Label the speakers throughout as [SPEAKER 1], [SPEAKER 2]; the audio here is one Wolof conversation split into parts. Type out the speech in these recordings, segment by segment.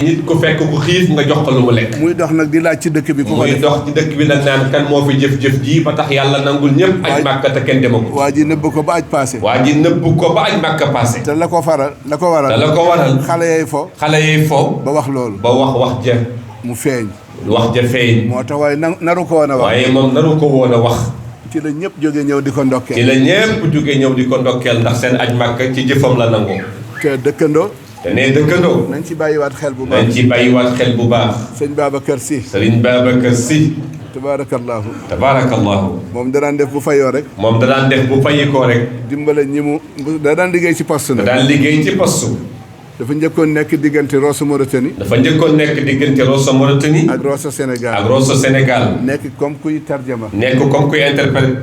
[SPEAKER 1] nit ku fekk ku xiif nga jox ko lu mu lekk.
[SPEAKER 2] muy dox nag di laaj ci dëkk bi ku ko def.
[SPEAKER 1] muy dox ci dëkk bi nag naan kan moo fi jëf-jëf ji ba tax yàlla nangul ñëpp aj màkka te kenn demagul.
[SPEAKER 2] waa ji nëbb ko ba aj passé.
[SPEAKER 1] waa ji nëbb ko ba aj màkka passé.
[SPEAKER 2] te la ko waral. te
[SPEAKER 1] la ko waral.
[SPEAKER 2] xale yay fo.
[SPEAKER 1] xale yay fo.
[SPEAKER 2] ba wax loolu.
[SPEAKER 1] ba wax ja.
[SPEAKER 2] mu feeñ.
[SPEAKER 1] wax ja feeñ.
[SPEAKER 2] moo tax waaye naru ko woon a wax.
[SPEAKER 1] waaye moom naru ko woon a wax.
[SPEAKER 2] ci la ñëpp jóge ñëw di ko ndokkeel.
[SPEAKER 1] ci la ñëpp jóge ñëw di ko ndokkeel ndax seen aj màkka ci jëfam la nangoo.
[SPEAKER 2] te dëkkandoo.
[SPEAKER 1] te nee dëkkandoo.
[SPEAKER 2] nañ ci bàyyiwaat xel bu baax.
[SPEAKER 1] nañ ci bàyyiwaat xel bu baax.
[SPEAKER 2] sëñ Babacar Sy.
[SPEAKER 1] sëriñ Babacar Sy.
[SPEAKER 2] tabaarakallaahu.
[SPEAKER 1] tabaarakallaahu.
[SPEAKER 2] moom da daan def bu fayoo rek.
[SPEAKER 1] moom da daan def bu fayikoo rek.
[SPEAKER 2] dimbale ñi mu da daan liggéey ci poste
[SPEAKER 1] da
[SPEAKER 2] nag.
[SPEAKER 1] daan liggéey ci poste.
[SPEAKER 2] dafa njëkkoon nekk diggante Rosso Mauritanie.
[SPEAKER 1] dafa njëkkoon nekk diggante Rosso Mauritanie.
[SPEAKER 2] ak Rosso Sénégal.
[SPEAKER 1] ak Rosso Sénégal.
[SPEAKER 2] nekk comme kuy tarjama.
[SPEAKER 1] nekk comme kuy interprète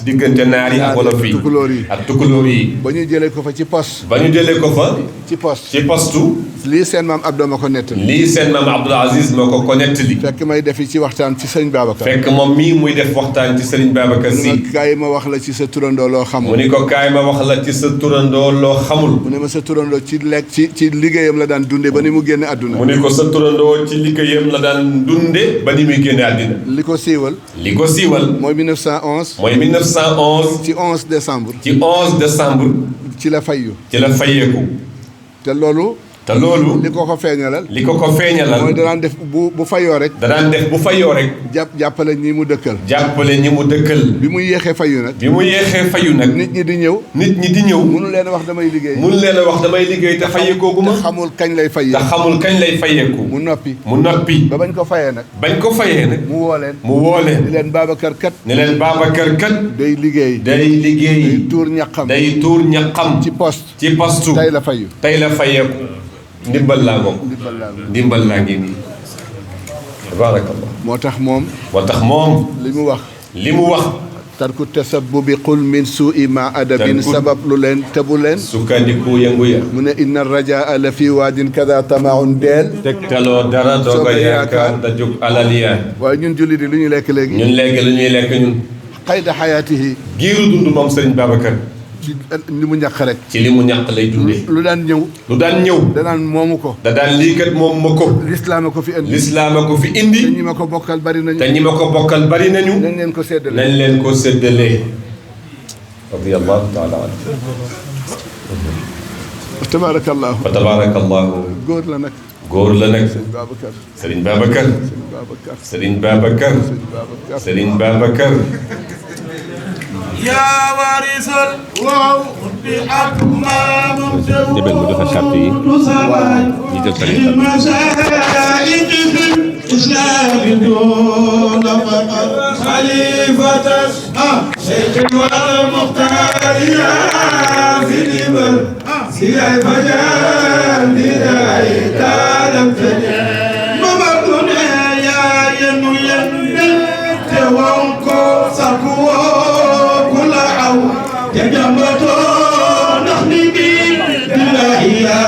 [SPEAKER 1] diggante naar yi ak wolof yi
[SPEAKER 2] tukulóor yi
[SPEAKER 1] ak tukulóor yi.
[SPEAKER 2] ba ñu jëlee ko fa ci poste.
[SPEAKER 1] ba ñu jëlee ko fa.
[SPEAKER 2] ci poste.
[SPEAKER 1] ci postu.
[SPEAKER 2] lii seen maam Abdou ma ko nettali.
[SPEAKER 1] lii seen maam Abdoul Aziz moo ko nettali.
[SPEAKER 2] fekk may defi ci waxtaan ci sëñ Babacar.
[SPEAKER 1] fekk moom mii muy def waxtaan ci sëriñ Babacar Sy.
[SPEAKER 2] mu ne ma kaay ma wax la ci sa turandoo loo xamul.
[SPEAKER 1] mu ni ko kaay ma wax la ci sa turandoo loo xamul.
[SPEAKER 2] mu ne ma sa turandoo ci lekk ci liggéeyam la daan dunde ba ni mu génne àdduna.
[SPEAKER 1] mu ni ko sa turandoo ci liggéeyam la daan dunde ba ni muy génne àddina.
[SPEAKER 2] li ko siiwal.
[SPEAKER 1] li ko siiwal.
[SPEAKER 2] mooy 1911.
[SPEAKER 1] mooy 1911.
[SPEAKER 2] ci 11 décembre.
[SPEAKER 1] ci 11 décembre.
[SPEAKER 2] ci la fayyu.
[SPEAKER 1] ci la fayeeku.
[SPEAKER 2] te loolu.
[SPEAKER 1] te loolu.
[SPEAKER 2] li ko ko feeñalal.
[SPEAKER 1] li ko feeñalal.
[SPEAKER 2] mooy danaan def bu fayoo rek.
[SPEAKER 1] danaan def bu fayoo rek.
[SPEAKER 2] jàppale ñi mu dëkkal.
[SPEAKER 1] jàppale ñi mu dëkkal.
[SPEAKER 2] bi mu yéexee fayu nag.
[SPEAKER 1] bi mu yéexee fayu nag.
[SPEAKER 2] nit ñi di ñëw.
[SPEAKER 1] nit ñi di ñëw.
[SPEAKER 2] mënu leen a wax damay liggéey.
[SPEAKER 1] mënu leen a wax damay liggéey te fayeekoogu ma.
[SPEAKER 2] te xamul kañ lay fayee.
[SPEAKER 1] te xamul kañ lay fayeeku.
[SPEAKER 2] mu noppi.
[SPEAKER 1] mu noppi.
[SPEAKER 2] ba bañ ko fayee nag.
[SPEAKER 1] bañ ko fayee nag.
[SPEAKER 2] mu woo leen.
[SPEAKER 1] mu woo leen.
[SPEAKER 2] ni leen Babacar kat.
[SPEAKER 1] ni leen Babacar kat.
[SPEAKER 2] day liggéey.
[SPEAKER 1] day liggéey.
[SPEAKER 2] day tuur ñaqam.
[SPEAKER 1] day tuur ñaqam.
[SPEAKER 2] ci poste.
[SPEAKER 1] ci postu.
[SPEAKER 2] tey la fayu.
[SPEAKER 1] tey la fayeeku. ndimbal laa moom. ndimbal laa ngi nii. tabaarakallah.
[SPEAKER 2] moo tax moom.
[SPEAKER 1] moo tax moom.
[SPEAKER 2] li mu wax.
[SPEAKER 1] li mu wax.
[SPEAKER 2] tarku tasabbubi qul min suui ma adabin sabab lu leen tëbu leen.
[SPEAKER 1] sukkandiku yëngu ya.
[SPEAKER 2] mu ne inna rajaa la fi waadin kada tamaun deel.
[SPEAKER 1] tegtaloo dara doog a yaakaar da jóg alal ya.
[SPEAKER 2] waaye ñun jullit yi lu ñu lekk léegi.
[SPEAKER 1] ñun léegi lu ñuy lekk ñun.
[SPEAKER 2] xayda xayaatihi.
[SPEAKER 1] giiru dund moom Serigne Babacar.
[SPEAKER 2] ci li mu ñàkk rek.
[SPEAKER 1] ci li mu ñàkk lay dundee.
[SPEAKER 2] lu daan ñëw.
[SPEAKER 1] lu daan ñëw.
[SPEAKER 2] danaan moomu ko.
[SPEAKER 1] da daan lii kat moom ma ko.
[SPEAKER 2] lislaam a ko fi indi.
[SPEAKER 1] lislaam a ko fi indi.
[SPEAKER 2] te ñi ma ko bokkal bari nañu.
[SPEAKER 1] te ñi ma ko bokkal bari nañu.
[SPEAKER 2] nañ leen ko séddale.
[SPEAKER 1] nañ leen ko séddalee. radiyallahu taala anhu.
[SPEAKER 2] tabaarakallahu.
[SPEAKER 1] fa tabaarakallahu.
[SPEAKER 2] góor la nag.
[SPEAKER 1] góor la nag.
[SPEAKER 2] Serigne Babacar.
[SPEAKER 1] Serigne Babacar.
[SPEAKER 2] Serigne Babacar.
[SPEAKER 1] Serigne Babacar. Serigne Babacar.
[SPEAKER 3] yaa warisal waaw bi ak maamam
[SPEAKER 4] jëbel mu joxe charte yi ñi jël tariqa
[SPEAKER 3] masaa'ik fil islam duna faqat xalifatan shaykh wal muxtaar yaa fi liman si ay fajal di day taalam tane mamadu ne yaa yenu te wonko sakku جنبتو نخنيكي بالله يا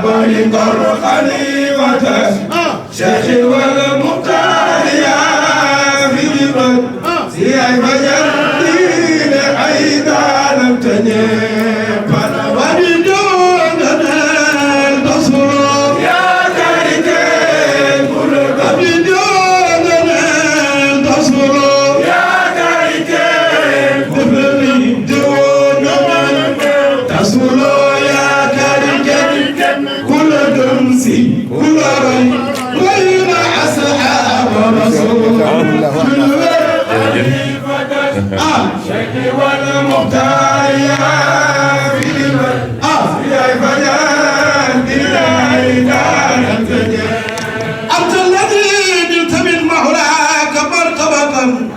[SPEAKER 3] بني قر خليفة شيخي والمختار يا في جبل سياي فجردين عيدا لم تنيب أنا ودي دون التصور يا كاريكين كل ودي دون التصور يا كاريكين كل كل غير أصحاب رسول شكي والمختار يا في يا فجان أنت الذي نلت من مولاك مرتبة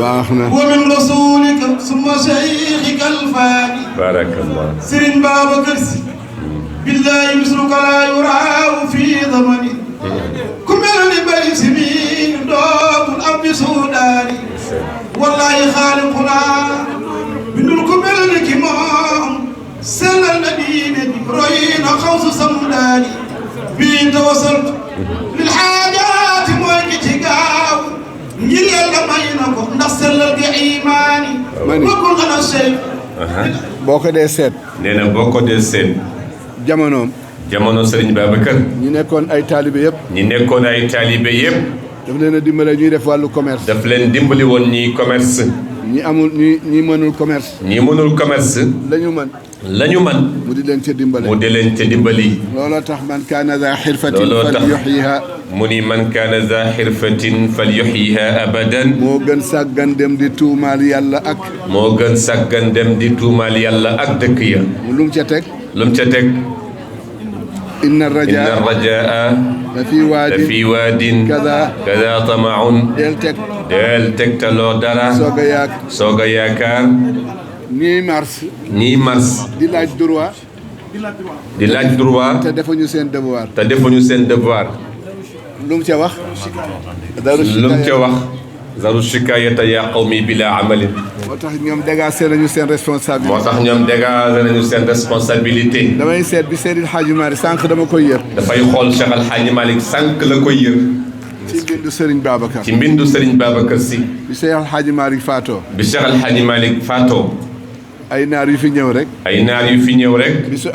[SPEAKER 2] baaxna.
[SPEAKER 3] ومن رسولك ثم شيخك الفاني
[SPEAKER 1] بارك الله.
[SPEAKER 3] سيرين بابكر سي بالله مثلك لا يرى في ضمني كمل بني سمين دوب الأب سوداني والله خالقنا من الكمل الكمام سل المدينة روينا خوص سمداني بين توصلت للحاجات موجتي قاو نجري اللمينكم نصر لك إيماني وكل أنا الشيخ
[SPEAKER 2] boo ko dee seet.
[SPEAKER 1] nee na boo ko dee seen.
[SPEAKER 2] jamonoom.
[SPEAKER 1] jamono Serigne Babacar.
[SPEAKER 2] ñi nekkoon ay taalibe yëpp.
[SPEAKER 1] ñi nekkoon ay taalibe yëpp.
[SPEAKER 2] daf leen a dimbale ñuy def wàllu commerce.
[SPEAKER 1] daf leen dimbali woon ñi commerce.
[SPEAKER 2] ñi mënul commerce.
[SPEAKER 1] ñi mënul commerce. la ñu man
[SPEAKER 2] mu di leen ca dimbale.
[SPEAKER 1] mu di leen ca dimbali.
[SPEAKER 2] looloo tax man kaana za xirfatin fal yuxyiha.
[SPEAKER 1] mu ni man kaana za xirfatin fal yuxyiha abadan.
[SPEAKER 2] moo gën sàggan dem di tuumaal yàlla ak.
[SPEAKER 1] moo gën sàggan dem di tuumaal yàlla ak dëkk ya.
[SPEAKER 2] lu mu ca teg.
[SPEAKER 1] lu mu ca teg.
[SPEAKER 2] inna rajaa la fii waadin kada tamaun. del tegtaloo dara. soog a yaakaar. ñii mars. di laaj droit. te defuñu seen devoir. lu mu ca wax.
[SPEAKER 1] zaru shikaayata yaa qawmi bila amalin.
[SPEAKER 2] moo tax ñoom dégagé nañu seen responsabilité. damay seet bi Seydil Hadji Malick sànq dama koy yër.
[SPEAKER 1] dafay xool Cheikh Al Hadji Malick sànq la koy yër.
[SPEAKER 2] ci mbindu Serigne Babacar.
[SPEAKER 1] Si.
[SPEAKER 2] bi Cheikh Al Hadji Malick faatoo. ay naar yu fi ñëw rek. bisu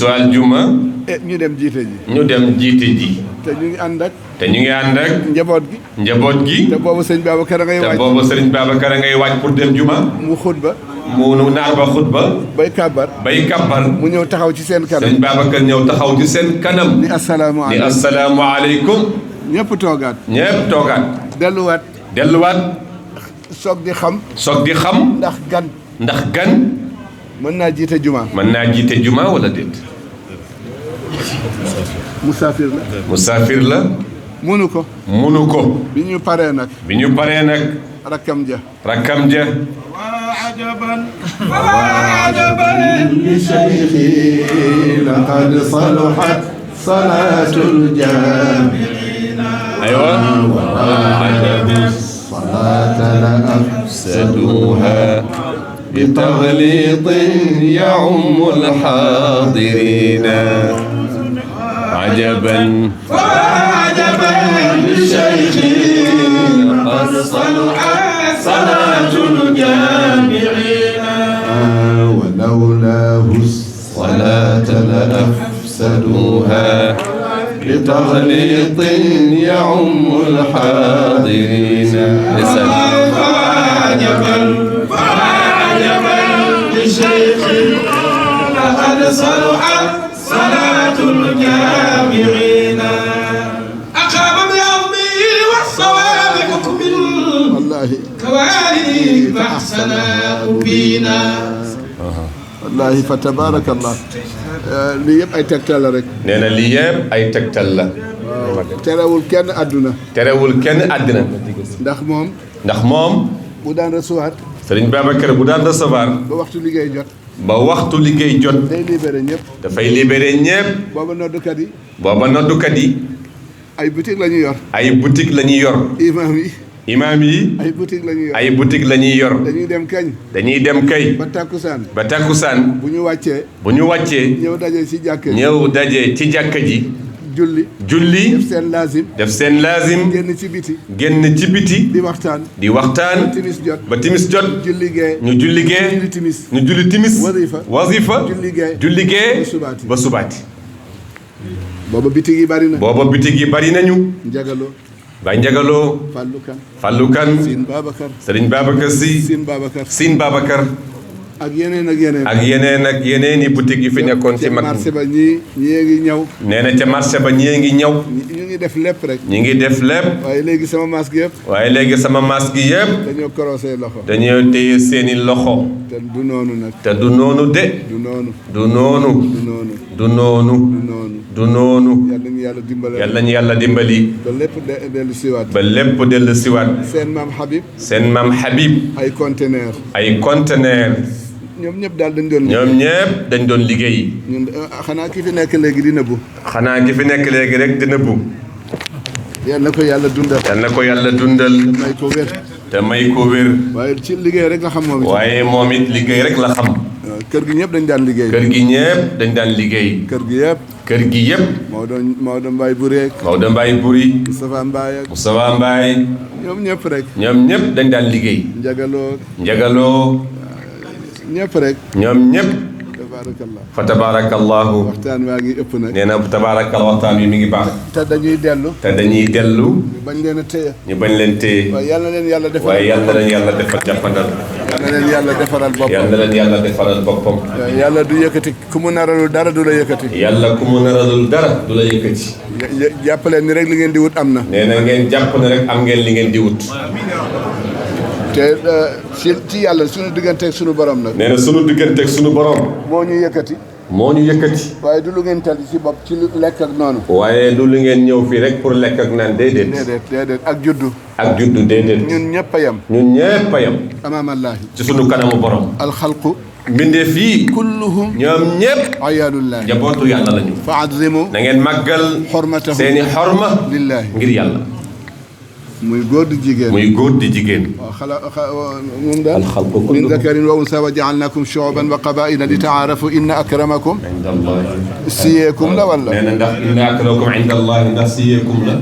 [SPEAKER 2] aljuma. ñu dem jiite ji. te ñu ngi ànd ak. njaboot gi. te boobu sëñ Babacar a ngay waaj. pour dem juma. mu xutba.
[SPEAKER 1] mu naar ba xutba.
[SPEAKER 2] bay kàbbar. mu ñëw taxaw ci seen kanam.
[SPEAKER 1] sëñ Babacar ñëw taxaw ci seen kanam.
[SPEAKER 2] ni asalaamualeykum. ñëpp toogaat. delluwaat. soog di xam. ndax gan. mën naa jiite juma wala déet. musaafir la. munu ko. bi ñu paree nag. rakkam ja. وعجبا لشيخي لقد صلحت صلاة الجامعين.
[SPEAKER 1] أيوة.
[SPEAKER 2] وعجبا الصلاة لأفسدوها
[SPEAKER 1] بتغليط يعم الحاضرين. عجبا
[SPEAKER 3] لشيخي لقد صلحت صلاة الجامعين.
[SPEAKER 2] ولولاه الصلاة لأفسدوها
[SPEAKER 1] بتغليط يعم الحاضرين.
[SPEAKER 3] فعجبا لشيخي لقد صلحت صلاة الجامعين. أقام بأرضه والصواب حكم كوالي فأحسنا بينا.
[SPEAKER 2] wallaahi fa tabaarakallah. lii yëpp ay tegtal la rek.
[SPEAKER 1] nee na lii yëpp ay tegtal la.
[SPEAKER 2] terewul kenn àdduna. ndax moom. bu daan recevoir.
[SPEAKER 1] Serigne Babacar bu daan recevoir.
[SPEAKER 2] ba waxtu liggéey jot. day libéré ñëpp.
[SPEAKER 1] dafay libéré ñëpp.
[SPEAKER 2] booba noddukat yi. ay boutique la ñuy yor. imaam yi. ay boutique la ñuy yor. dañuy dem kay. ba takkusaan. bu ñu wàccee. ñëw daje ci jàkka ji. julli. def seen laazim. génn ci biti. di waxtaan. ba timis jot. ñu julli timis. wazifa. julli gee. ba subaati. booba bitig yi bari nañu. Baye Njagaloo. Fallou Kane. Serigne Babacar Sy. Sine Babacar. ak
[SPEAKER 1] yeneen i boutique yu fi nekkoon ci mag.
[SPEAKER 2] marché ba ñii ngi ñëw.
[SPEAKER 1] nee na ca marché ba ñii ngi ñëw.
[SPEAKER 2] ñu ngi def lépp rek. waaye léegi sama masque yëpp. dañoo korosee loxo.
[SPEAKER 1] dañoo téye seeni loxo.
[SPEAKER 2] te du noonu nag.
[SPEAKER 1] du noonu. yàlla ñu yàlla dimbali.
[SPEAKER 2] ba lépp dellu siwaat.
[SPEAKER 1] seen maam Habib.
[SPEAKER 2] ay
[SPEAKER 1] conteneur.
[SPEAKER 2] ñoom ñëpp dañ doon liggéey. xanaa ki fi nekk léegi di nëbbu. di nëbbu. yal na ko yàlla dundal. te may ko wér. waaye ci liggéey rek la xam moom it.
[SPEAKER 1] moom it liggéey rek la xam.
[SPEAKER 2] kër gi ñëpp dañ daan liggéey. kër gi yëpp. Maodo Mbaye Buri. Moustapha Mbaye. ñoom ñëpp dañ daan liggéey. Njagaloo. ñëpp rek. ñoom ñëpp. fa tabarakallahu
[SPEAKER 5] waxtaan waa ngi ëpp nag.
[SPEAKER 2] nee na tabarakallahu waxtaan wi mi ngi baax.
[SPEAKER 5] te dañuy dellu.
[SPEAKER 2] bañ
[SPEAKER 5] leen a téye.
[SPEAKER 2] ñu bañ leen téye.
[SPEAKER 5] waaye yal na leen yàlla defal.
[SPEAKER 2] waaye yal na leen yàlla defal jàppandal.
[SPEAKER 5] yal na leen yàlla defaral boppam.
[SPEAKER 2] yal na leen yàlla defaral boppam.
[SPEAKER 5] yàlla du yëkkati ku mu naralul dara du la yëkkati.
[SPEAKER 2] yàlla ku mu naralul dara du la yëkkati.
[SPEAKER 5] jàpp leen ni rek li ngeen di wut am na.
[SPEAKER 2] nee na ngeen jàpp ne rek am ngeen li ngeen di wut.
[SPEAKER 5] te ci yàlla sunu digganteeg sunu borom nag.
[SPEAKER 2] nee na sunu digganteeg sunu borom.
[SPEAKER 5] moo ñu yëkkati. waaye du lu ngeen tali ci bopp ci lekk ak noonu.
[SPEAKER 2] waaye du lu ngeen ñëw fii rek pour lekk ak naan déedéet.
[SPEAKER 5] déedéet ak juddu.
[SPEAKER 2] déedéet.
[SPEAKER 5] ñun ñëpp a yem. amaamallaahi.
[SPEAKER 2] ci sunu kanamu borom.
[SPEAKER 5] alxalqu.
[SPEAKER 2] mbindeef fii.
[SPEAKER 5] kulluhum.
[SPEAKER 2] ñoom ñëpp.
[SPEAKER 5] ayaalullaahi.
[SPEAKER 2] jabootu yàlla lañu.
[SPEAKER 5] fa azimu.
[SPEAKER 2] na ngeen màggal.
[SPEAKER 5] xormatahu
[SPEAKER 2] seeni xorma.
[SPEAKER 5] lillaahi.
[SPEAKER 2] ngir yàlla.
[SPEAKER 5] muy góor di jigéen. moom daal. min dakarin wa unsa wa jaalnakum shuuban wa qabaa'ila li taarafu inna akramakum.
[SPEAKER 2] inda allahi.
[SPEAKER 5] siyeekum la wala.
[SPEAKER 2] nee na ndax inna akramakum inda allahi ndax siyeekum la.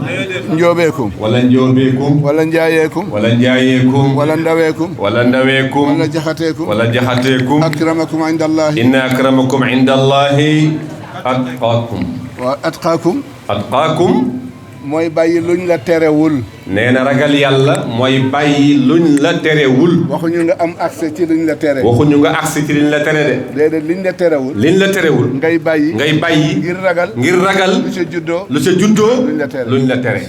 [SPEAKER 5] njoobeekum.
[SPEAKER 2] wala njoobeekum.
[SPEAKER 5] wala njaayeekum.
[SPEAKER 2] wala njaayeekum.
[SPEAKER 5] wala ndaweekum.
[SPEAKER 2] wala ndaweekum.
[SPEAKER 5] wala jaxateekum.
[SPEAKER 2] wala jaxateekum.
[SPEAKER 5] akramakum inda allahi.
[SPEAKER 2] inna akramakum inda allahi atqaakum.
[SPEAKER 5] waaw atqaakum.
[SPEAKER 2] atqaakum.
[SPEAKER 5] mooy bàyyi luñ la terewul.
[SPEAKER 2] nee na ragal yàlla mooy bàyyi luñ la terewul.
[SPEAKER 5] waxuñu nga am accès ci luñ la tere.
[SPEAKER 2] waxuñu nga accès ci liñ la tere de.
[SPEAKER 5] déedéet liñ la terewul.
[SPEAKER 2] liñ la terewul.
[SPEAKER 5] ngay bàyyi. ngir ragal. lu ca juddoo. luñ la tere.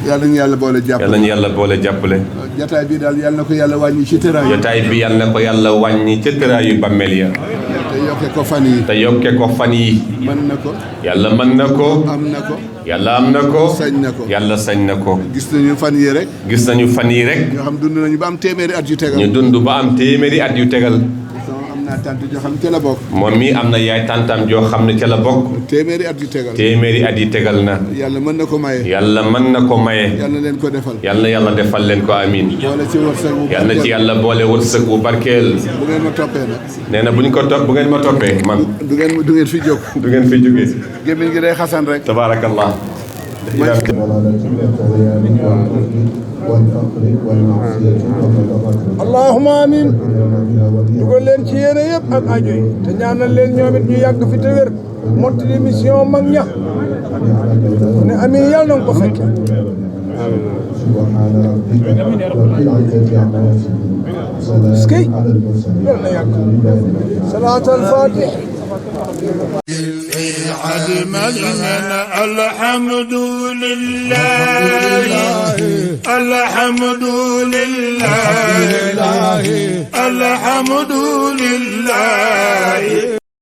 [SPEAKER 5] yàlla ñu yàlla boole jàppale.
[SPEAKER 2] yàlla ñu yàlla boole jàppale.
[SPEAKER 5] jotaay bi daal yàlla na ko yàlla wàññi ci tëraay.
[SPEAKER 2] jotaay bi yàlla na ko yàlla wàññi ci tëraayu bammel ya.
[SPEAKER 5] te yokke ko fan yi.
[SPEAKER 2] mën
[SPEAKER 5] na ko.
[SPEAKER 2] yàlla mën na ko.
[SPEAKER 5] am na ko.
[SPEAKER 2] yàlla am na ko.
[SPEAKER 5] sañ na ko.
[SPEAKER 2] yàlla sañ na ko.
[SPEAKER 5] gis nañu fan yi rek.
[SPEAKER 2] ñoo
[SPEAKER 5] xam dund nañu ba am téeméeri at yu tegal.
[SPEAKER 2] ñu dund ba am téeméeri at yu tegal.
[SPEAKER 5] am naa tante joo xam ne ca la bokk.
[SPEAKER 2] moom mii am na yaay tantam joo xam ne ca la bokk.
[SPEAKER 5] téeméeri at yu tegal
[SPEAKER 2] na.
[SPEAKER 5] yàlla mën na ko maye.
[SPEAKER 2] yàlla
[SPEAKER 5] na leen ko defal.
[SPEAKER 2] yàlla defal leen ko amiin.
[SPEAKER 5] boole ci wërsëg bu barkeel.
[SPEAKER 2] yàlla ci yàlla boole wërsëg bu barkeel.
[SPEAKER 5] bu ngeen ma toppee nag.
[SPEAKER 2] nee na bu ngeen ma toppee man.
[SPEAKER 5] du ngeen fi jóg.
[SPEAKER 2] du ngeen fi jógee.
[SPEAKER 5] gémmiñ gi day xasan rek.
[SPEAKER 2] tabaarakallah.
[SPEAKER 5] allahumma amin. dugal leen ci yéene yëpp ak aju yi te ñaanal leen ñoom it ñu yàgg fi te wér mottali mission mag ña ne amin yàlla na nga ko fekke skey yàlla na yàgg salaatal faatih
[SPEAKER 3] الحمد لله الحمد لله الحمد لله